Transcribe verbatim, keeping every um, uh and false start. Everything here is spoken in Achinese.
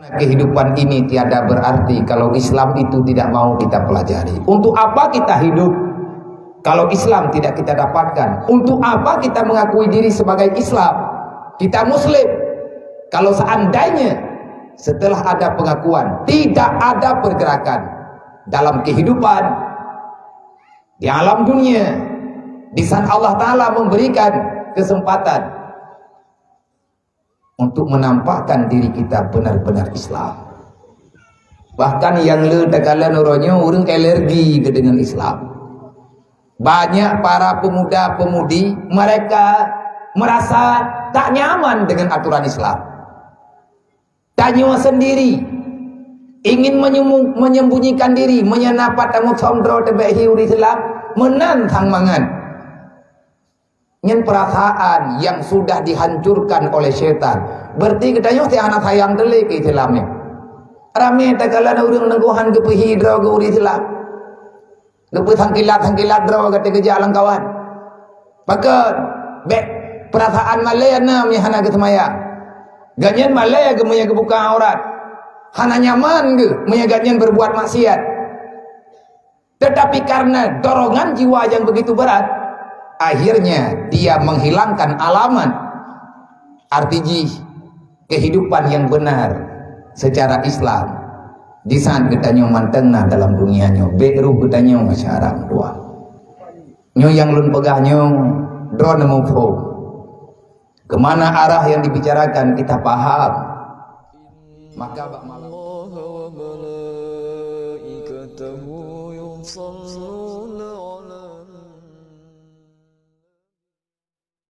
Kehidupan ini tiada berarti kalau Islam itu tidak mau kita pelajari. Untuk apa kita hidup kalau Islam tidak kita dapatkan? Untuk apa kita mengakui diri sebagai Islam? Kita Muslim. Kalau seandainya setelah ada pengakuan, tidak ada pergerakan dalam kehidupan, di alam dunia, di saat Allah Ta'ala memberikan kesempatan untuk menampakkan diri kita benar-benar Islam. Bahkan nyang le takalon uroe nyoe ureuëng alergi ke dengan Islam. Banyak para pemuda-pemudi, mereka merasa tak nyaman dengan aturan Islam. Tanyoe sendiri ingin menyemu-, menyembunyikan diri, meunyoe na pat tameusom droe teubiet hi ureuëng Islam, meunan sang mangat. Nyan perasaan yang sudah dihancurkan oleh syaitan. Berarti geutanyoe hana sayang teuh lé keu Islam nyoe. Ramé takalon ureuëng neugöt han geupeuhi droe keu ureuëng Islam. Geupeusangkilat-sangkilat droe gata geujak lam kawan. Pakon, bék perasaan malée na meunyoe hana geuseumayang. Gobnyan malée geuh meunyoe geubuka aurat. Hana nyaman geuh meunyoe gobnyan berbuat maksiat. Tetapi karena dorongan jiwa yang begitu berat, akhirnya dia menghilangkan alamat arti jih kehidupan yang benar secara Islam. Di saat geutanyoe mantong na dalam dunia nyoe, bék roh geutanyoe masya haram dua. Nyoe nyang lôn peugah nyoe, droeneuh muphom. Kemana arah yang dibicarakan kita paham. Maka bak malam